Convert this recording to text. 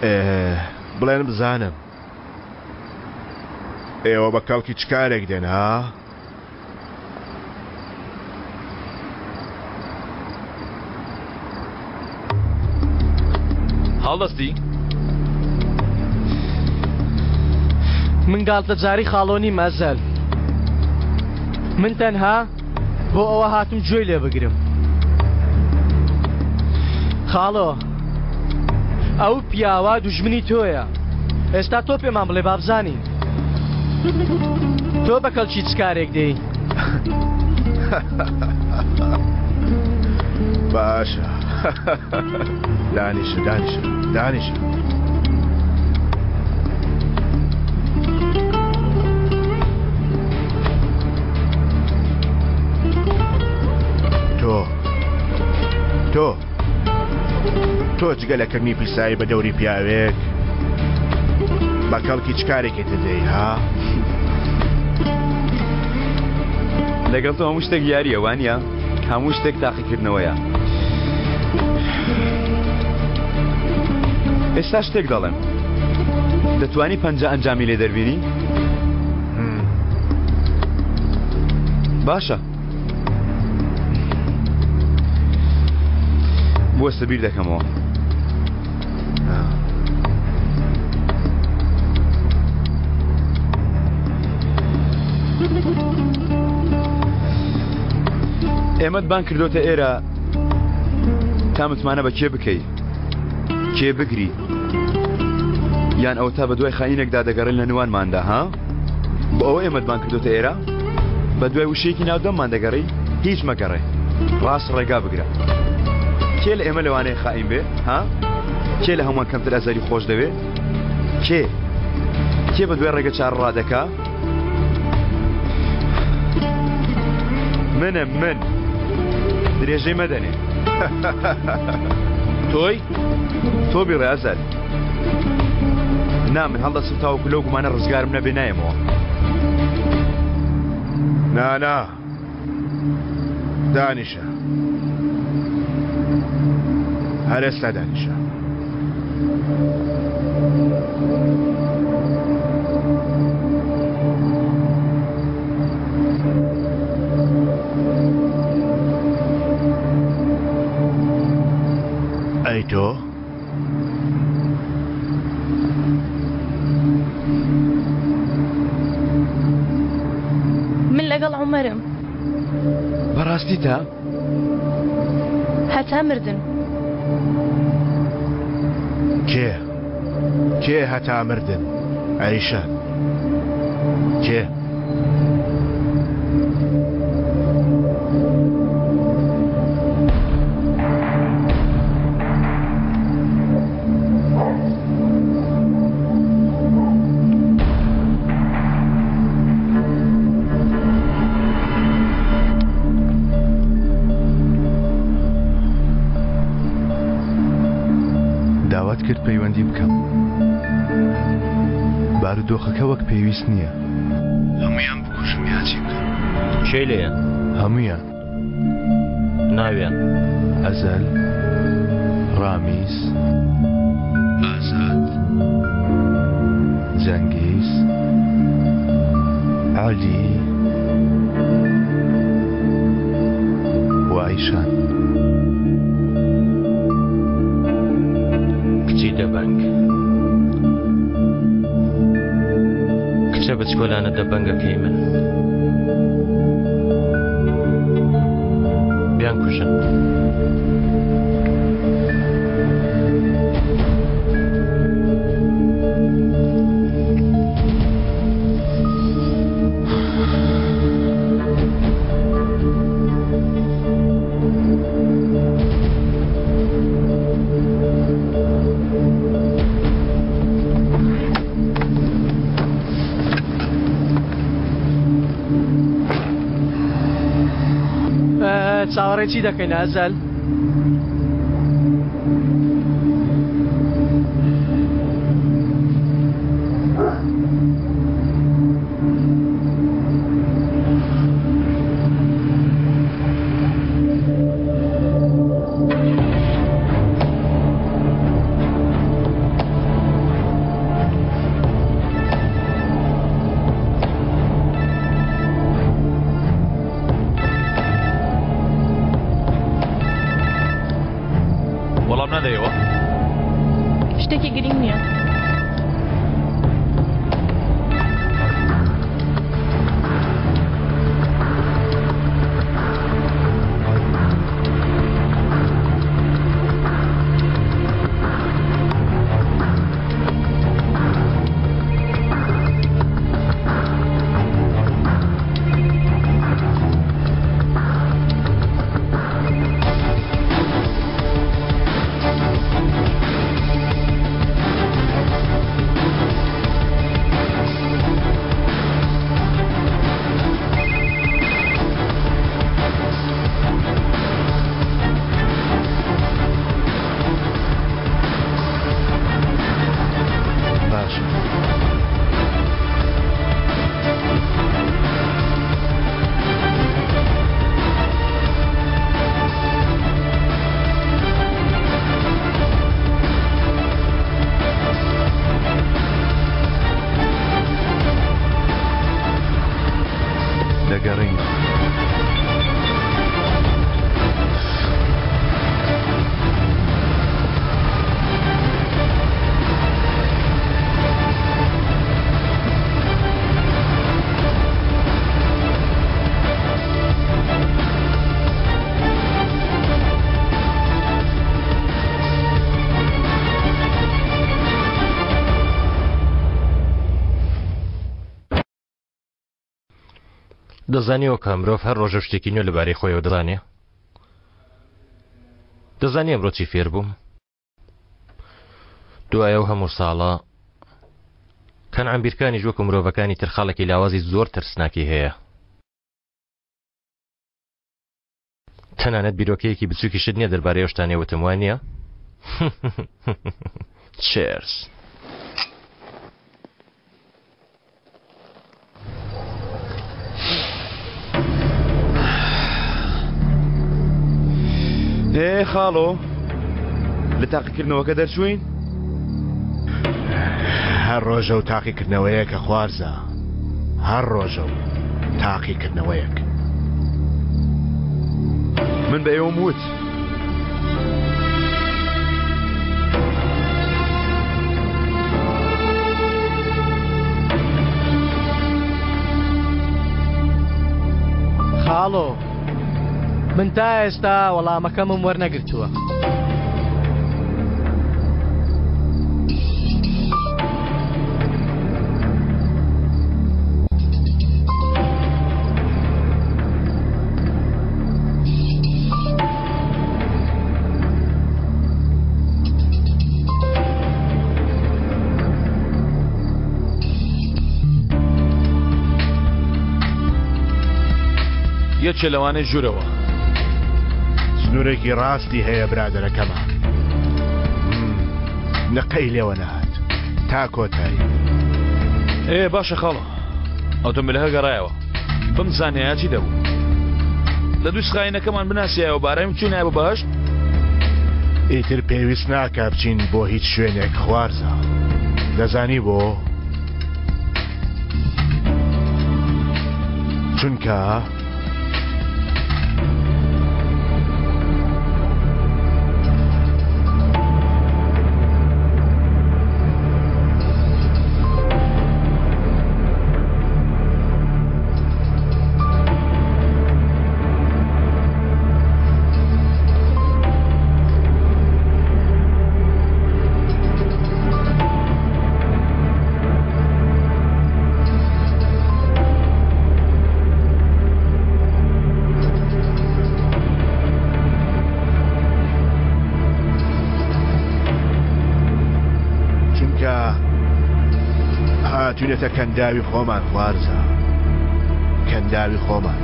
بڵێن بزانم ئێوە بە کەڵکی چ کارێک دێن ها؟ هەڵدەستی؟ من گاڵتەجاری خاڵۆ نیم ئەزەل. من تەنها بۆ ئەوە هاتم گوێی لێ بگرم. خاڵۆ ئەو پیاوە دوژمنی تۆیە. ئێستا تۆ پێمان بڵێ با بزانین تۆ بە کەڵکی چ کارێک دێی؟ باشە دانیشە دانیشە دانیشە. تۆ تۆ تۆ جگە لە کردنی پیسایی بە دەوری پیاوێک بە کەڵکی چ کارێکی تر دێی ها؟ لەگەڵ تۆ هەموو شتێک یارییە وانە؟ هەموو شتێک تاقیکردنەوەیە. ئێستا شتێک دەڵێم دەتوانی پەنجە ئەنجامی لێ دەربینی؟ باشە بوەستە بیر دەکەمەوە. ئێمەت بان کردۆتە ئێرە تا متمانە بە کێ بکەی کێ بگری یان ئەو تا بە دوای خاینێکدا دەگەڕێن لە نوانماندا ها بۆ ئەوە ئێمەت بان کردۆتە ئێرە بە دوای وشەیەکی ناو دەممان دەگەڕی هیچ مەگەڕێ ڕاست ڕێگا بگرە کێ لە ئێمە لەوانەیە خائین بێ ها کێ لە هەمووان کەمتر ئەزەری خۆش دەوێ کێ کێ بە دوای ڕێگە چار ڕادەکا منم من درێژەی مەدەنێ تۆی تۆ بیڵێ ئەزەل نا من هەڵدەستم تاوەکو لەو گومانە ڕزگارم نەبێ نایەمەوە. نا نا دانیشە هەر ئێستا دانیشە. ئەی تۆ؟ من لەگەڵ عومەرم. بەڕاستی تا؟ هەتا مردن. کێ؟ کێ هەتا مردن؟ ئەیشە کێ؟ داوات کرد پەیوەندی بکەم. بارودۆخەکە وەک پێویست نییە. هەموویان بکوژم یا چی بکەم؟ کێ لێیە؟ هەموویان. ناویان؟ ئەزەل، ڕامیز، ئازاد، جەنگیز، عەلی و ئایشان. کچی دەبەنگ. کچە بچکۆلانە دەبەنگەکەی من. بیانکوژن. چاوەڕێ چی دەکەین ئەزەل؟ لەبارەیەوە؟ شتێکی گرنگ نییە. باشە. دەگەڕێینەوە. دەزانی کە مرۆڤ هەر ڕۆژە شتێکی نوێ لەبارەی خۆیەوە دەزانێ؟ دەزانی ئەمڕۆ چی فێر بووم؟ دوای ئەو هەموو ساڵە کەنعان بیرکانیش وەکو مرۆڤەکانی تر خاڵێکی لاوازی زۆر ترسناکی هەیە. تەنانەت بیرۆکەیەکی بچووکیشت نییە دەربارەی ئەو شتانەی وتم، وا نییە؟ چێرس. ئێ خاڵۆ لە تاقیکردنەوەکە دەرچووین؟ هەر ڕۆژە و تاقیکردنەوەیەکە خوارزا هەر ڕۆژە و تاقیکردنەوەیەک. من بە ئێوەم وت. خاڵۆ من تا ئێستا وەڵامەکەمم وەرنەگرتووە. یەکێ لەوانەی ژوورەوە. سنوورێکی ڕاستی هەیە برادەرەکەمان. نقەی لێوە نەهات تا کۆتایی. ئێ باشە خاڵۆ ئۆتۆمبیلەکە گەڕایەوە بمزانیایە چی دەبوو لە دوو خاینەکەمان بناسیایەوە بارایم چوینایە بۆ بەهەشت. ئیتر پێویست ناکا بچین بۆ هیچ شوێنێک خوارزا دەزانی بۆ؟ چونکە چونکە هاتوینەتە کەنداوی خۆمان خوارزا کەنداوی خۆمان.